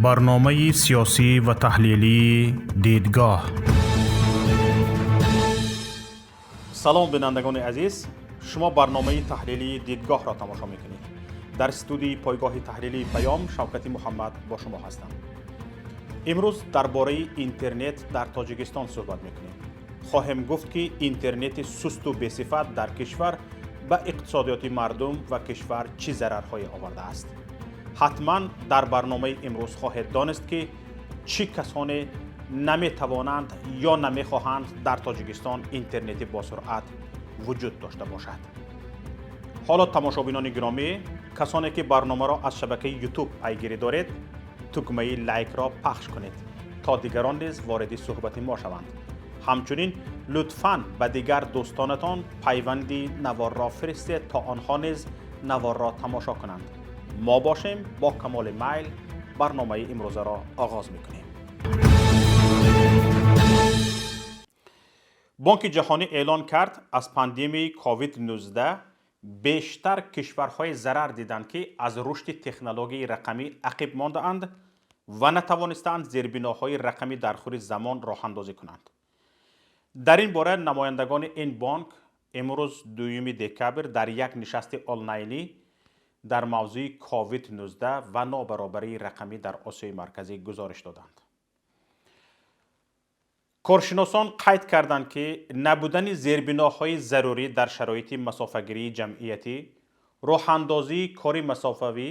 Барномаи сиёсӣ ва таҳлилии «Дидгоҳ». Салом, бинандагони азиз! Шумо барномаи таҳлилии «Дидгоҳро» тамошо мекунед. Дар студияи пойгоҳи таҳлилии «Паём» Шавкати Муҳаммад бо шумо ҳастам. Имрӯз дар бораи интернет дар Тоҷикистон суҳбат мекунем. Хоҳем гуфт, ки интернети сусту бесифат дар кишвар ба иқтисодиёти мардум ва кишвар чӣ зарарҳое овардааст. Ҳатман дар барномаи имрӯз хоҳед донист, ки чӣ касоне наметавонанд ё намехоҳанд дар Тоҷикистон интернети босуръат вуҷуд дошта бошад. Ҳоло, тамошобинони гиромӣ, касоне ки барномаро аз шабакаи Ютуб пайгирӣ доред, тугмаи лайкро пахш кунед, то дигарон низ вориди суҳбати мо шаванд. Ҳамчунин лутфан ба дигар дӯстонатон пайванди наворро фиристед, то онҳо низ наворро тамошо кунанд. Мо бошем, бо камоли майл барномаи имрӯзаро оғоз мекунем. Бонки Ҷаҳонӣ эълон кард, аз пандемияи COVID-19 бештар кишварҳое зарар диданд, ки аз рушди технологияи рақамӣ ақиб мондаанд ва натавонистаанд зербиноҳои рақамӣ дар хури замон роҳандозӣ кунанд. Дар ин бора намояндагони ин бонк имрӯз, 2 декабр, дар як нишасти онлайнӣ дар мавзӯи COVID-19 ва нобаробарии рақамӣ дар Осиёи Марказӣ гузориш доданд. Коршиносон қайд карданд, ки набудани зербиноҳои зарурӣ дар шароити масофагирии ҷамъиятӣ, роҳандозии кори масофавӣ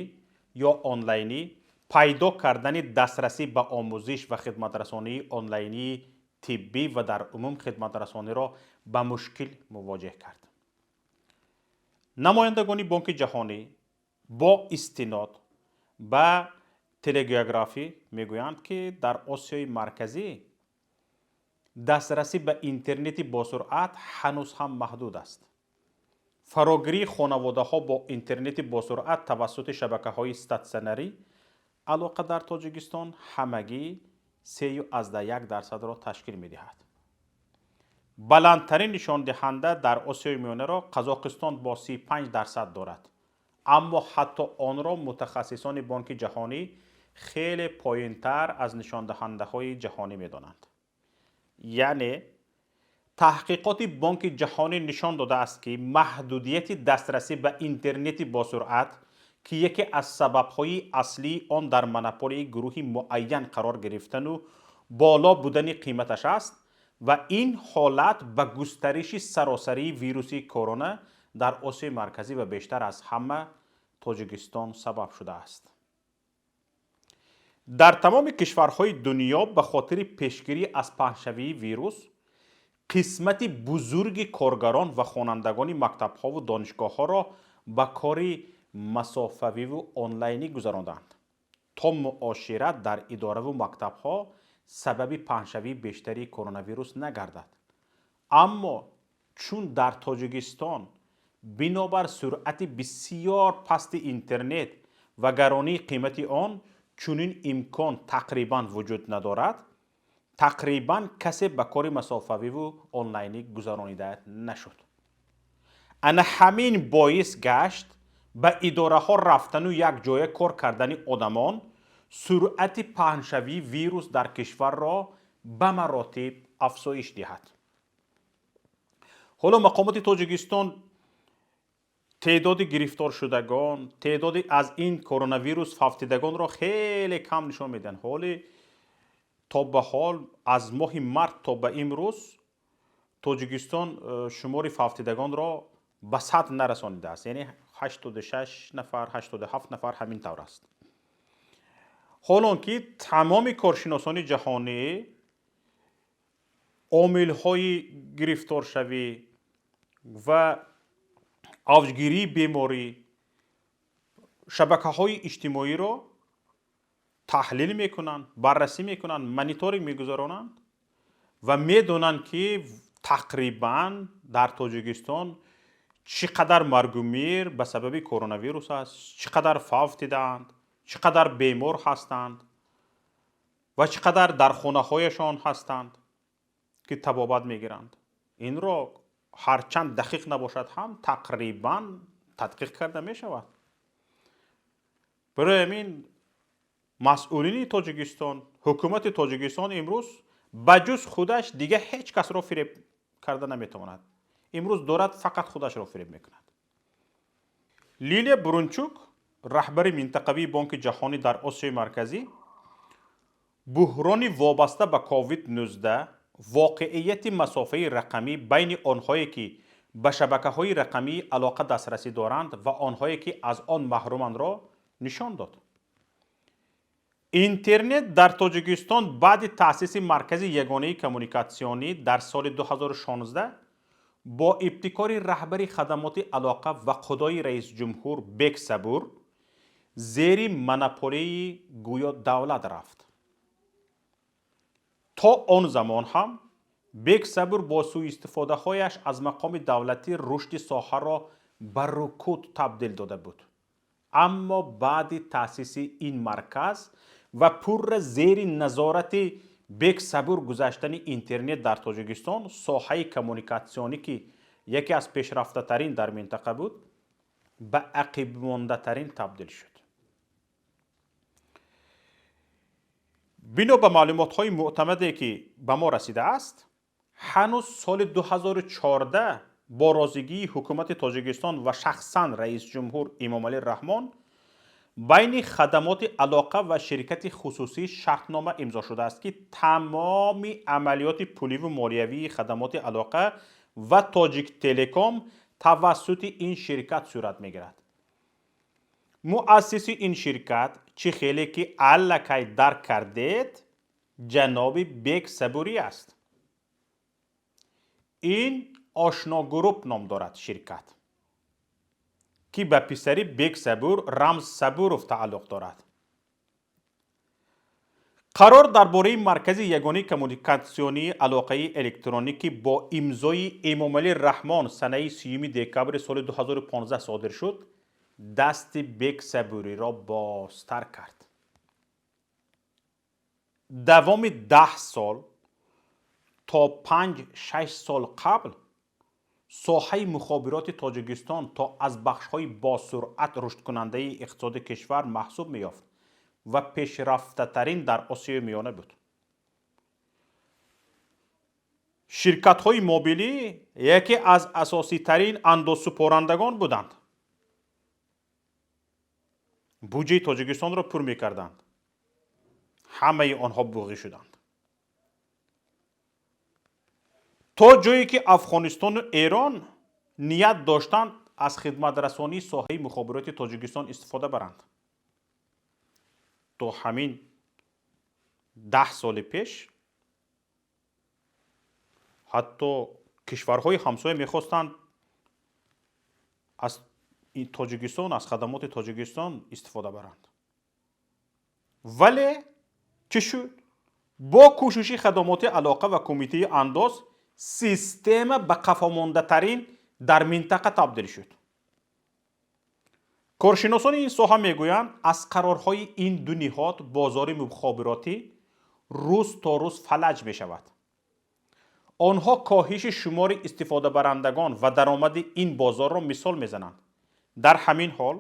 ё онлайнӣ, пайдо кардани дастрасӣ ба омӯзиш ва хидматрасонии онлайнии тиббӣ ва дар умум хидматрасониро ба мушкил мувоҷеҳ кард. Намояндагони Бонки Ҷаҳонӣ бо истинод ба телегеографӣ мегӯянд, ки дар Осиёи Марказӣ дастрасӣ ба интернети босуръат ҳанӯз ҳам маҳдуд аст. Фарогирии хонаводаҳо бо интернети босуръат тавассути шабакаҳои статсионарӣ алоқа дар Тоҷикистон ҳамагӣ 3,1%-ро ташкил медиҳад. Баландтарин нишондиҳанда дар Осиёи Миёнаро Қазоқистон бо 35% дорад, аммо ҳатто онро мутахассисони Бонки Ҷаҳонӣ хеле поинтар аз нишондиҳандаҳои ҷаҳонӣ медонанд. Яъне таҳқиқоти Бонки Ҷаҳонӣ нишон додааст, ки маҳдудияти дастрасӣ ба интернети босуръат, ки яке аз сабабҳои аслии он дар монополияи гурӯҳи муайян қарор гирифтану боло будани қиматаш аст, ва ин ҳолат ба густариши саросарии вируси корона дар Осиёи Марказӣ ва бештар аз ҳама Тоҷикистон сабаб шудааст. Дар тамоми кишварҳои дунё ба хотири пешгирӣ аз паҳншавии вирус қисмати бузурги коргарон ва хонандагони мактабҳову донишгоҳҳоро ба кори масофавиву онлайнӣ гузаронданд, то муошират дар идораву мактабҳо сабаби паҳншавии бештари коронавирус нагардад. Аммо чун дар Тоҷикистон бинобар суръати бисёр пасти интернет ва гаронии қимати он чунин имкон тақрибан вуҷуд надорад, тақрибан касе ба кори масофавиву онлайнӣ гузаронида нашуд. Ана ҳамин боис гашт ба идораҳо рафтану якҷоя кор кардани одамон суръати паҳншавии вирус дар кишварро ба маротиб афзоиш диҳад. Ҳоло мақомоти Тоҷикистон теъдоди гирифторшудагон, теъдоди аз ин коронавирус фавтидагонро хеле кам нишон медиҳанд. Ҳоли то ба ҳол, аз моҳи март то ба имрӯз, Тоҷикистон шумори фавтидагонро ба 100 нарасонидааст, яъне 86 нафар, 87 нафар, ҳамин тавр аст. Ҳолон ки тамоми коршиносони ҷаҳонӣ омилҳои гирифторшавӣ ва авҷгирии беморӣ, шабакаҳои иҷтимоиро таҳлил мекунанд, баррасӣ мекунанд, мониторинг мегузаронанд ва медонанд, ки тақрибан дар Тоҷикистон чӣ қадар маргу мир ба сабаби коронавирус аст, чӣ қадар фавтидаанд, чӣ қадар бемор ҳастанд ва чӣ қадар дар хонаҳояшон ҳастанд, ки табобат мегиранд. Инро ҳарчанд дақиқ набошад ҳам, тақрибан тадқиқ карда мешавад. Барои ҳамин Масъулини Тоҷикистон, ҳукумати Тоҷикистон имрӯз ба ҷуз худаш дигар ҳеҷ касро фиреб карда наметавонад. Имрӯз дорад фақат худашро фиреб мекунад. Лилия Бурунчук, раҳбари минтақавии Бонки Ҷаҳонӣ дар Осиёи Марказӣ, буҳрони вобаста ба COVID-19 воқеияти масофаи рақамӣ байни онҳое, ки ба шабакаҳои рақамии алоқа дастрасӣ доранд, ва онҳое, ки аз он маҳрумандро нишон дод. Интернет дар Тоҷикистон баъди таъсиси Маркази ягонаи коммуникатсионӣ дар соли 2016 бо ибтикори раҳбари Хадамоти алоқа ва худои раисҷумҳур Бек Сабур зери монополияи гӯё давлат рафт. То он замон ҳам Бек Сабур бо сӯистифодаҳояш аз мақоми давлатӣ рушди соҳаро ба рукуд табдил дода буд, аммо баъди таъсиси ин марказ ва пурра зери назорати Бек Сабур гузаштани интернет дар Тоҷикистон, соҳаи коммуникатсионӣ, ки яке аз пешрафтатарин дар минтақа буд, ба ақибмондатарин табдил шуд. Бино ба маълумотҳои мӯътамаде, ки ба мо расидааст, ҳанӯз соли 2014 бо розигии ҳукумати Тоҷикистон ва шахсан раисҷумҳур Эмомалӣ Раҳмон байни Хадамоти алоқа ва ширкати хусусӣ шартнома имзо шудааст, ки тамоми амалиёти пуливу молиявии Хадамоти алоқа ва Тоҷиктелеком тавассути ин ширкат сурат мегирад. Муассиси ин ширкат, чӣ хеле ки аллакай дарк кардед, ҷаноби Бек Сабурӣ аст. Ин Ошногрупп ном дорад ширкат, ки ба писари Бек Сабур, Рамз Сабуров, тааллуқ дорад. Қарор дар бораи Маркази ягонаи коммуникатсионии алоқаи электронӣ, ки бо имзои Эмомалӣ Раҳмон санаи 30 декабри соли 2015 содир шуд, дасти Бек Сабуриро бозтар кард. Давоми 10 сол, то 5-6 сол қабл, соҳаи мухобироти Тоҷикистон то аз бахшҳои босуръат рушдкунандаи иқтисоди кишвар маҳсуб меёфт ва пешрафтатарин дар Осиёи Миёна буд. Ширкатҳои мобилӣ яке аз асоситарин андозсупорандагон буданд, буҷаи Тоҷикистонро пур мекарданд. Ҳамаи онҳо буғӣ шуданд, то ҷое ки Афғонистону Эрон ният доштанд аз хидматрасонии соҳаи мухобироти Тоҷикистон истифода баранд. То ҳамин 10 соли пеш ҳатто кишварҳои ҳамсоя мехостанд аз Тоҷикистон, аз хадамоти Тоҷикистон истифода баранд. Вале чӣ шуд? Бо кӯшиши Хадамоти алоқа ва Кумитаи андоз система ба қафомондатарин дар минтақа табдил шуд. Коршиносони ин соҳа мегӯянд, аз қарорҳои ин ду ниҳод бозори мухобиротӣ рӯз то рӯз фалаҷ мешавад. Онҳо коҳиши шумори истифодабарандагон ва даромади ин бозорро мисол мезананд. Дар ҳамин ҳол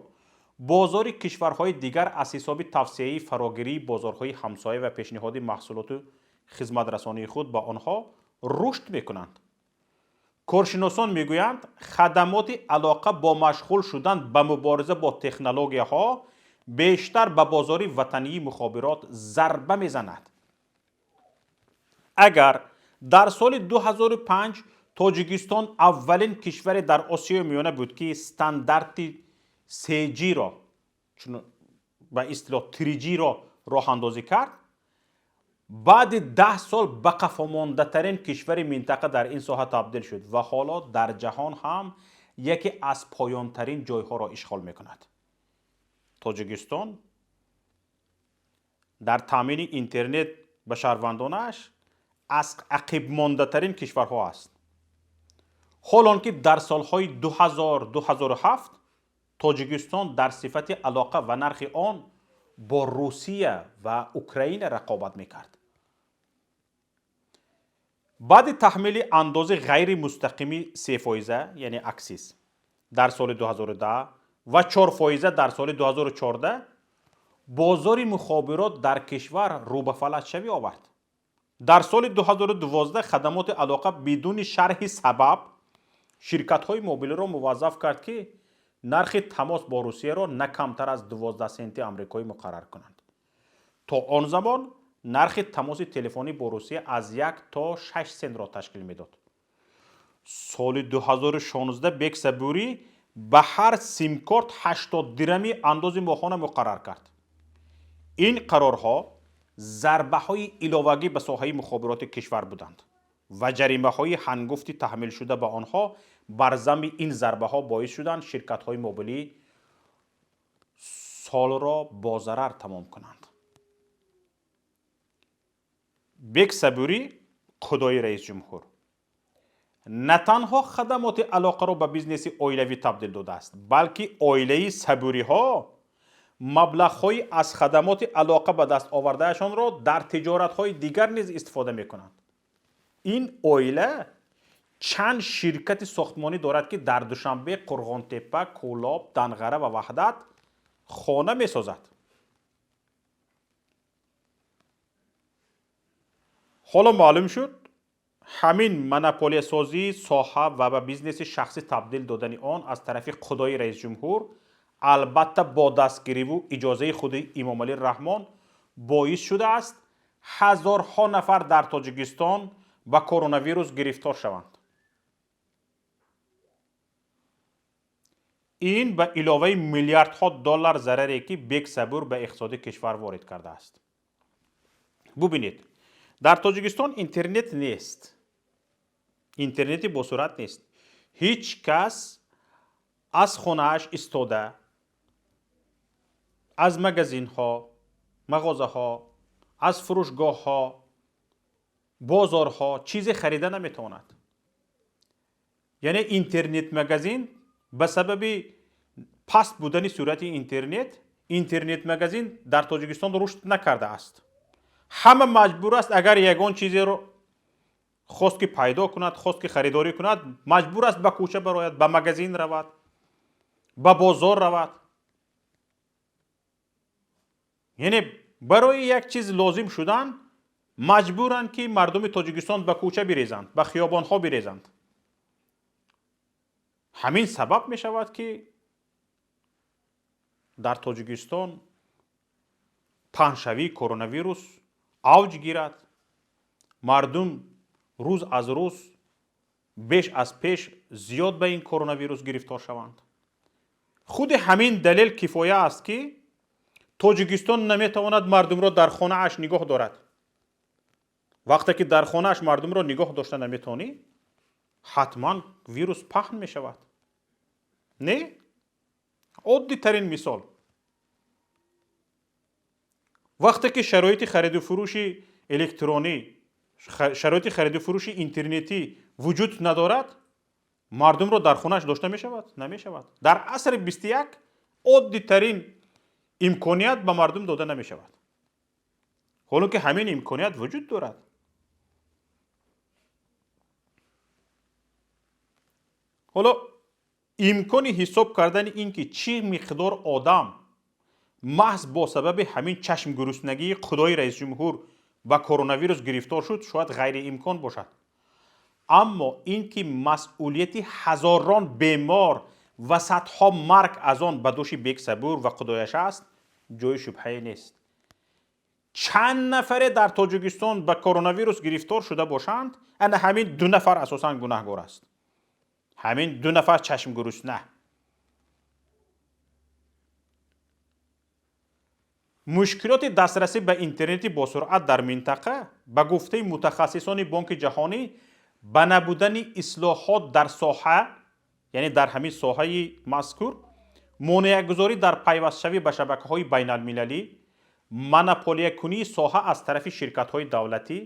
бозори кишварҳои дигар аз ҳисоби тавсеаи фарогирии бозорҳои ҳамсоя ва пешниҳоди маҳсулоту хизматрасонии худ ба онҳо рушд мекунанд. Коршиносон мегӯянд, Хадамоти алоқа бо машғул шудан ба мубориза бо технологияҳо бештар ба бозори ватании мухобирот зарба мезанад. Агар дар соли 2005 Тоҷикистон аввалин кишваре дар Осиёи Миёна буд, ки стандарти 3G-ро, ба истилоҳ 3G-ро роҳандозӣ кард, баъди 10 сол ба қафомондатарин кишвари минтақа дар ин соҳа табдил шуд ва ҳоло дар ҷаҳон ҳам яке аз поёнтарин ҷойҳоро ишғол мекунад. Тоҷикистон дар таъмини интернет ба шаҳрвандонаш аз ақибмондатарин кишварҳо аст, ҳол он ки дар солҳои 2000-2007 Тоҷикистон дар сифати алоқа ва нархи он бо Русия ва Украина рақобат мекард. Баъди таҳмили андози ғайримустақими 3 фоиза, яъне аксиз, дар соли 2010 ва 4 фоиза дар соли 2014. Бозори мухобирот дар кишвар рӯ ба фалаҷшавӣ овард. Дар соли 2012 хадамоти алоқа бидуни шарҳи сабаб ширкатҳои мобилиро муваззаф кард, ки нархи тамос бо Русияро на камтар аз 12 сенти амрикоӣ муқаррар кунанд. То он замон нархи тамоси телефонӣ бо Русия аз 1 то 6 сентро ташкил медод. Соли 2016 Бек Сабурӣ ба ҳар симкорт 80 дирами андози моҳона муқаррар кард. Ин қарорҳо зарбаҳои иловагӣ ба соҳаи мухобироти кишвар буданд ва ҷаримаҳои ҳангуфти таҳмилшуда ба онҳо бар замми ин зарбаҳо боис шуданд, ширкатҳои мобилӣ солро бо зарар тамом кунанд. Бек Сабурӣ, худои раисҷумҳур, на танҳо хадамоти алоқаро ба бизнеси оилавӣ табдил додааст, балки оилаи Сабуриҳо маблағҳои аз хадамоти алоқа ба даст овардаашонро дар тиҷоратҳои дигар низ истифода мекунанд. Ин оила чанд ширкати сохтмонӣ дорад, ки дар Душанбе, Қурғонтеппа, Кӯлоб, Данғара ва Ваҳдат хона месозад. Ҳоло маълум шуд, ҳамин монополиясозии соҳа ва ба бизнеси шахсӣ табдил додани он аз тарафи худои раисҷумҳур, албатта бо дастгириву иҷозаи худи Имомалӣ Раҳмон, боис шудааст, ҳазорҳо нафар дар Тоҷикистон ба коронавирус гирифтор шаванд. Ин ба иловаи миллиардҳо доллар зараре, ки Бек Сабур ба иқтисоди кишвар ворид кардааст. Бубинед, дар Тоҷикистон интернет нест, интернети босуръат нест. Ҳеҷ кас аз хонааш истода аз магазинҳо, мағозаҳо, аз фурӯшгоҳҳо, бозорҳо чизе харида наметавонад. Яъне интернет-магазин ба сабаби паст будани суръати интернет, интернет-магазин дар Тоҷикистон рушд накардааст. Ҳама маҷбур аст, агар ягон чизеро хост, ки пайдо кунад, хост, ки харидорӣ кунад, маҷбур аст ба кӯча барояд, ба магазин равад, ба бозор равад. Яъне барои як чиз лозим шудан маҷбуранд, ки мардуми Тоҷикистон ба кӯча бирезанд, ба хиёбонҳо бирезанд. Ҳамин сабаб мешавад, ки дар Тоҷикистон паҳншавии коронавирус авҷ гирад, мардум рӯз аз рӯз беш аз пеш зиёд ба ин коронавирус гирифтор шаванд. Худи ҳамин далел кифоя аст, ки Тоҷикистон наметавонад мардумро дар хонааш нигоҳ дорад. Вақте ки дар хонааш мардумро нигоҳ дошта наметавонӣ, ҳатман вирус паҳн мешавад. Не, оддитарин мисол: вақте ки шароити хариду фурӯши электронӣ, шароити хариду фурӯши интернетӣ вуҷуд надорад, мардумро дар хонааш дошта мешавад? Намешавад. Дар асри 21 оддитарин имконият ба мардум дода намешавад, ҳоло ки ҳамин имконият вуҷуд дорад. Ҳоло имкони ҳисоб кардани ин ки чӣ миқдор одам маҳз бо сабаби ҳамин чашмгуруснагии худои раисҷумҳур ба коронавирус гирифтор шуд, шояд ғайриимкон бошад. Аммо ин ки масъулияти ҳазорон бемор ва садҳо марг аз он ба дӯши Бек Сабур ва худояш аст, ҷои шубҳае нест. Чанд нафаре дар Тоҷикистон ба коронавирус гирифтор шуда бошанд, ана ҳамин ду нафар асосан гунаҳгор аст, ҳамин ду нафар чашмгурусна. Мушкилоти дастрасӣ ба интернети босуръат дар минтақа, ба гуфтаи мутахассисони Бонки Ҷаҳонӣ, ба набудани ислоҳот дар соҳа, яъне дар ҳамин соҳаи мазкур, монеагузорӣ дар пайвастшавӣ ба шабакаҳои байналмилалӣ, монополиякунии соҳа аз тарафи ширкатҳои давлатӣ,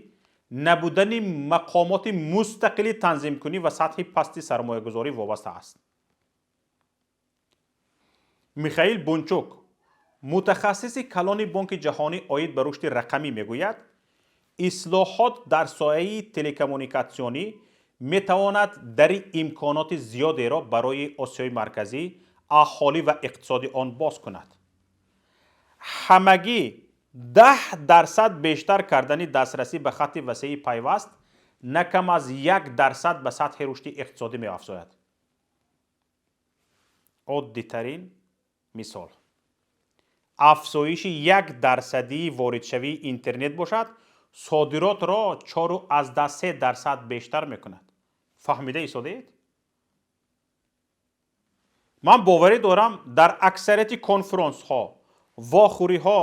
набудани мақомоти мустақили танзимкунӣ ва сатҳи пасти сармоягузорӣ вобаста аст. Михаил Бунчук, мутахассиси калони Бонки Ҷаҳонӣ оид ба рушди рақамӣ, мегӯяд, ислоҳот дар соҳаи телекоммуникатсионӣ метавонад дари имконоти зиёдеро барои Осиёи Марказӣ, аҳолӣ ва иқтисоди он боз кунад. Ҳамагӣ 10% бештар кардани дастрасӣ ба хатти васеи пайваст на кам аз 1% ба сатҳи рушди иқтисодӣ меафзояд. Оддитарин мисол: афзоиши 1-дарсадии воридшавии интернет бошад, содиротро 4,3% бештар мекунад. Фаҳмида истодед? Ман боварӣ дорам, дар аксарияти конфронсҳо, вохӯриҳо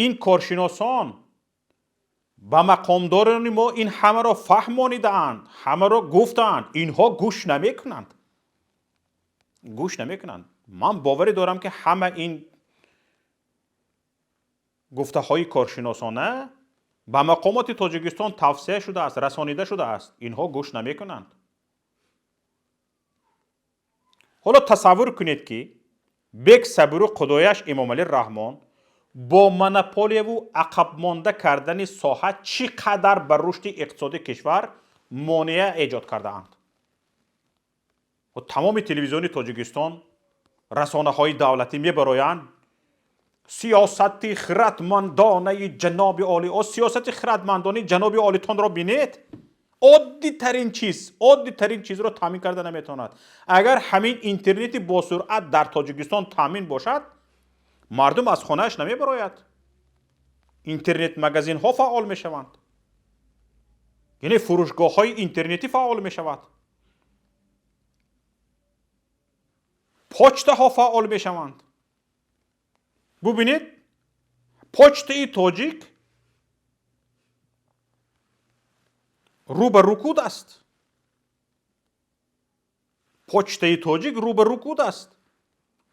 ин коршиносон ба мақомдорони мо ин ҳамаро фаҳмонидаанд, ҳамаро гуфтаанд. Инҳо гӯш намекунанд, гӯш намекунанд. Ман боварӣ дорам, ки ҳама ин гуфтаҳои коршиносона ба мақомоти Тоҷикистон тавсия шудааст, расонида шудааст. Инҳо гӯш намекунанд. Ҳоло тасаввур кунед, ки Бек Сабуру худояш Эмомалӣ Раҳмон бо монополияву ақабмонда кардани соҳа чӣ қадар ба рушди иқтисодии кишвар монеа эҷод кардаанд. Тамоми телевизиони Тоҷикистон, расонаҳои давлатӣ мебароянд: сиёсати хиратмандонаи ҷаноби олӣ. О, сиёсати хиратмандонаи ҷаноби олитонро бинед, оддитарин чиз, оддитарин чизро таъмин карда наметавонад. Агар ҳамин интернети босуръат дар Тоҷикистон таъмин бошад, мардум аз хонааш намебарояд, интернет магазинҳо фаъол мешаванд, яъне фурӯшгоҳҳои интернетӣ фаъол мешавад, почтаҳо фаъол мешаванд. Бубинед, Почтаи Тоҷик рӯ ба рукуд аст. Почтаи Тоҷик рӯ ба рукуд аст.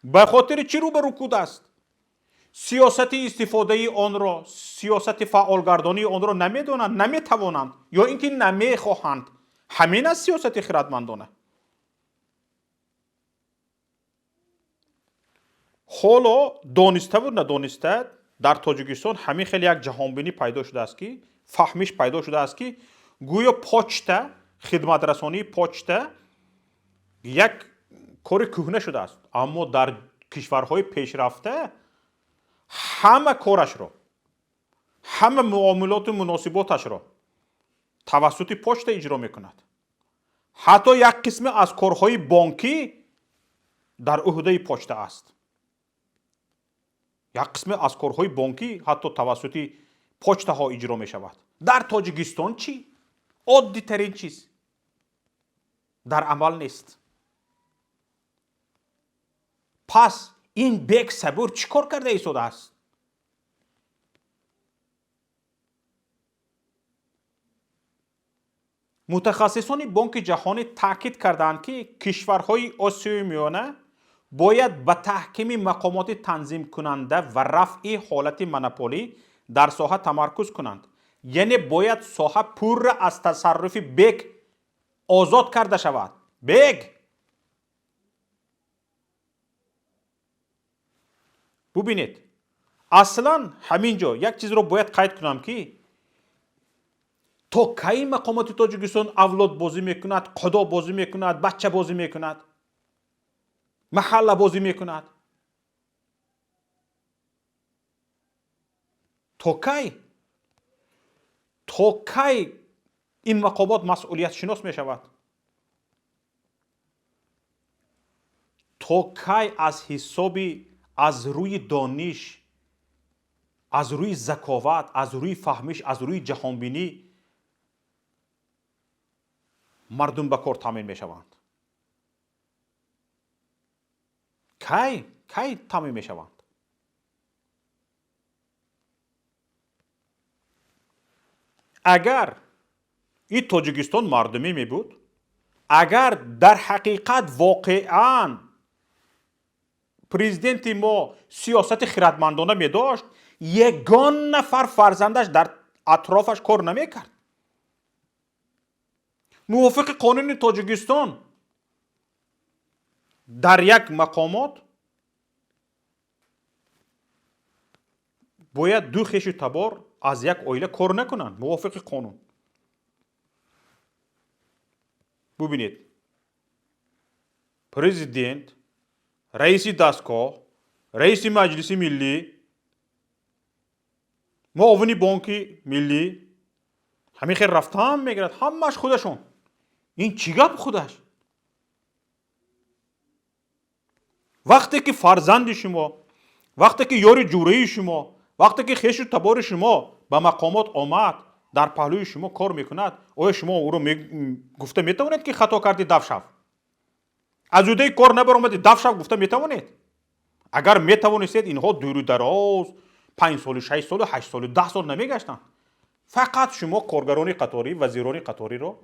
Ба хотири чӣ рӯ ба рукуд аст? Сиёсати истифодаи онро, сиёсати фаъолгардонии онро намедонанд, наметавонанд ё ин ки намехоҳанд. Ҳамин аст сиёсати хиратмандона. Ҳоло дониставу надониста дар Тоҷикистон ҳамин хеле як ҷаҳонбинӣ пайдо шудааст, ки фаҳмиш пайдо шудааст, ки гӯё почта, хидматрасонии почта як кори кӯҳна шудааст. Аммо дар кишварҳои пешрафта ҳама корашро, ҳама муомилоту муносиботашро тавассути почта иҷро мекунад. Ҳатто як қисме аз корҳои бонкӣ дар ӯҳдаи почта аст. Як қисме аз корҳои бонкӣ ҳатто тавассути почтаҳо иҷро мешавад. Дар Тоҷикистон чӣ? Оддитарин чиз дар амал нест. Пас ин Бек Сабур чӣ кор карда истодааст? Мутахассисони Бонки Ҷаҳонӣ таъкид кардаанд, ки кишварҳои Осиёи Миёна бояд ба таҳкими мақомоти танзимкунанда ва рафъи ҳолати монополӣ дар соҳа тамаркуз кунанд. Яъне бояд соҳа пурра аз тасарруфи бек озод карда шавад. Бек, бубинед, аслан ҳамин ҷо як чизро бояд қайд кунам, ки то кай мақомоти Тоҷикистон авлод бозӣ мекунад, қудо бозӣ мекунад, бача бозӣ мекунад, маҳалла бозӣ мекунад? То кай, то кай ин мақомот масъулиятшинос мешавад? То кай аз ҳисоби, аз рӯи дониш, аз рӯи заковат, аз рӯи фаҳмиш, аз рӯи ҷаҳонбинӣ мардум ба кор таъмин мешаванд? Кай, кай таъмин мешаванд? Агар ин Тоҷикистон мардумӣ мебуд, агар дар ҳақиқат воқеан президенти мо сиёсати хиратмандона медошт, ягон нафар фарзандаш дар атрофаш кор намекард. Мувофиқи қонуни Тоҷикистон дар як мақомот бояд ду хешу табор аз як оила кор накунанд, мувофиқи қонун. Бубинед, президент, раиси дастгоҳ. Раиси Маҷлиси Миллӣ, муовини Бонки Миллӣ, ҳамин хел рафтан мегирад, ҳамааш худашон. Ин чӣ гап худаш? Вақте ки фарзанди шумо, вақте ки ёри ҷураи шумо, вақте ки хешу табори шумо ба мақомот омад, дар паҳлӯи шумо кор мекунад, оё шумо ӯро гуфта метавонед, ки хато кардӣ, даф шав? Аз ӯдаи кор набаромадӣ, даф шав гуфта метавонед? Агар метавонистед, инҳо дуру дароз 5 соли, 6 солу, 8 солу, 10 сол намегаштанд. Фақат шумо коргарони қаторӣ, вазирони қаториро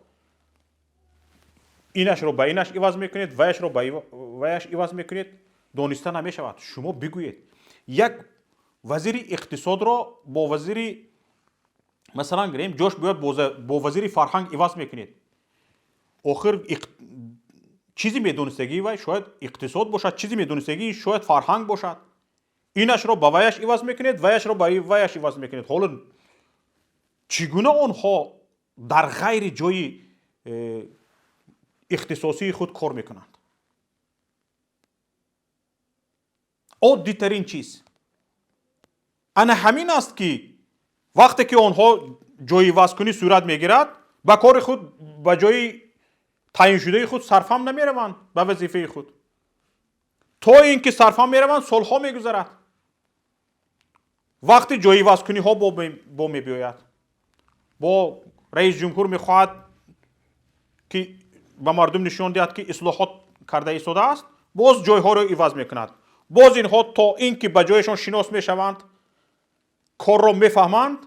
инашро ба инаш иваз мекунед, ваяшро ба ваяш иваз мекунед. Дониста намешавад. Шумо бигӯед, як вазири иқтисодро бо вазири, масалан гирем, ҷош бояд бо вазири фарҳанг иваз мекунед. Охир чизи медонистагии вай шояд иқтисод бошад, чизи медонистагии шояд фарҳанг бошад. Инашро ба ваяш иваз мекунед, ваяшро ба ваяш иваз мекунед. Ҳоло чӣ гуна онҳо дар ғайри ҷои ихтисосии худ кор мекунанд? Оддитарин чиз ана ҳамин аст, ки вақте ки онҳо ҷойивазкунӣ сурат мегирад, ба кори худ, ба ҷои таъйиншудаи худ сарфам намераванд, ба вазифаи худ. То ин ки сарфам мераванд, солҳо мегузарад. Вақти ҷойивазкуниҳо бо мебиёяд, бо раис ҷумҳур мехоҳад, ки ба мардум нишон диҳад, ки ислоҳот карда истодааст, боз ҷойҳоро иваз мекунад. Боз инҳо то ин ки ба ҷояшон шинос мешаванд, корро мефаҳманд,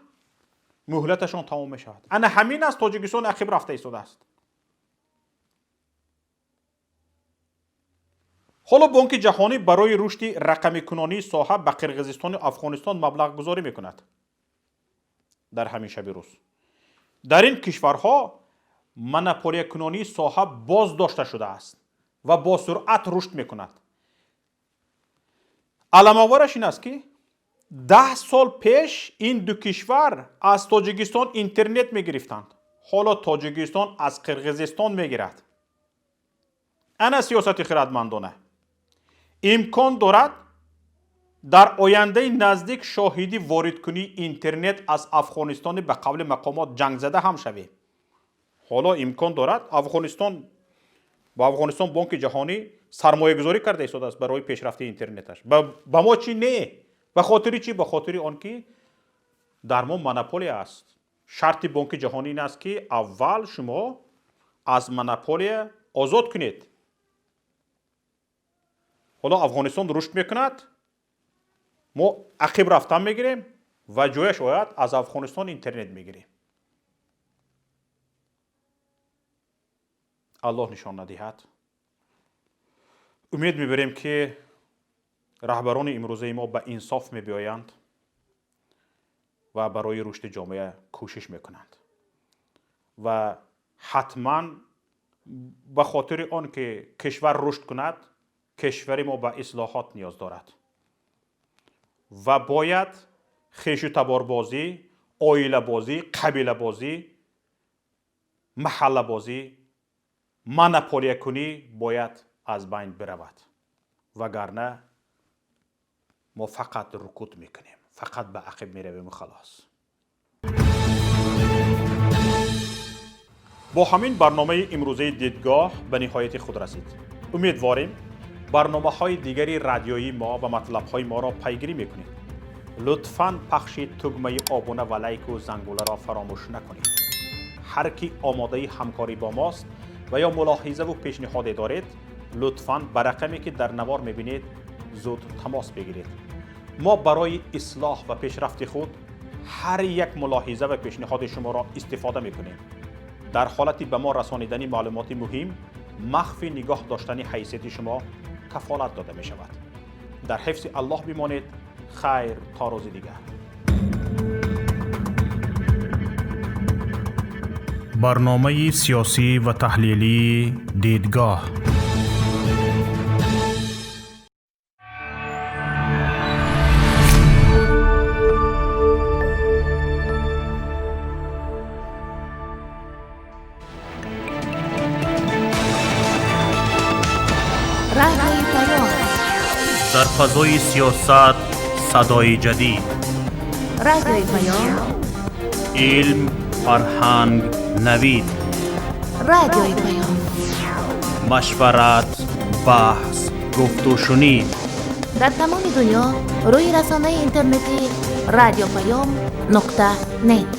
муҳлаташон тамом мешавад. Ана ҳамин аст, Тоҷикистон ақиб рафта истодааст. Ҳоло Бонки Ҷаҳонӣ барои рушди рақамикунонии соҳа ба Қирғизистону Афғонистон маблағгузорӣ мекунад. Дар ҳамин шаби рӯз дар ин кишварҳо монополиякунонии соҳа боз дошта шудааст ва бо суръат рушд мекунад. Аламовараш ин аст, ки 10 сол пеш ин ду кишвар аз Тоҷикистон интернет мегирифтанд, ҳоло Тоҷикистон аз Қирғизистон мегирад. Ана сиёсати хирадмандона. Имкон дорад, дар ояндаи наздик шоҳиди воридкунии интернет аз Афғонистони ба қавли мақомот ҷангзада ҳам шавем. Ҳоло имкон дорад, Афғонистон, ба Афғонистон Бонки Ҷаҳонӣ сармоягузорӣ карда истодааст барои пешрафти интернеташ. Ба мо чӣ не? Ба хотири чӣ? Ба хотири он ки дар мо монополия аст. Шарти Бонки Ҷаҳонӣ ин аст, ки аввал шумо аз монополия озод кунед. Ҳоло Афғонистон рушд мекунад, мо ақиб рафтан мегирем ва ҷояш ояд, аз Афғонистон интернет мегирем. Аллоҳ нишон надиҳад. Умед мебарем, ки раҳбарони имрӯзаи мо ба инсоф мебиёянд ва барои рушди ҷомеа кӯшиш мекунанд ва ҳатман ба хотири он ки кишвар рушд кунад, кишвари мо ба ислоҳот ниёз дорад ва бояд хешу таборбозӣ, оилабозӣ, қабилабозӣ, маҳаллабозӣ, монополиякунӣ бояд аз байн биравад, вагарна мо фақат рукуд мекунем, фақат ба ақиб меравему халос. Бо ҳамин барномаи имрӯзаи Дидгоҳ ба ниҳояти худ расид. Умедворем, барномаҳои дигари радиоии мо ва матлабҳои моро пайгирӣ мекунед. Лутфан пахши тугмаи обуна ва лайку зангуларо фаромӯш накунед. Ҳар кӣ омодаи ҳамкорӣ бо мост ва ё мулоҳизаву пешниҳоде доред, лутфан ба рақаме, ки дар навор мебинед, зуд тамос бигиред. Мо барои ислоҳ ва пешрафти худ ҳар як мулоҳиза ва пешниҳоди шуморо истифода мекунем. Дар ҳолати ба мо расонидани маълумоти муҳим, махфӣ нигоҳ доштани ҳайсияти шумо кафолат дода мешавад. Дар ҳифзи Аллоҳ бимонед. Хайр, то рӯзи дигар. Барномаи сиёсӣ ва таҳлилии Дидгоҳ. Радиои Паём. Дар фазои сиёсат садои ҷадид. Радиои Паём. Илм, фарҳанг, навид. Радиои Паём. Машварат, баҳс, гуфтушунид. Дар тамоми дунё рӯи расонаи интернетӣ радиопаём.нет.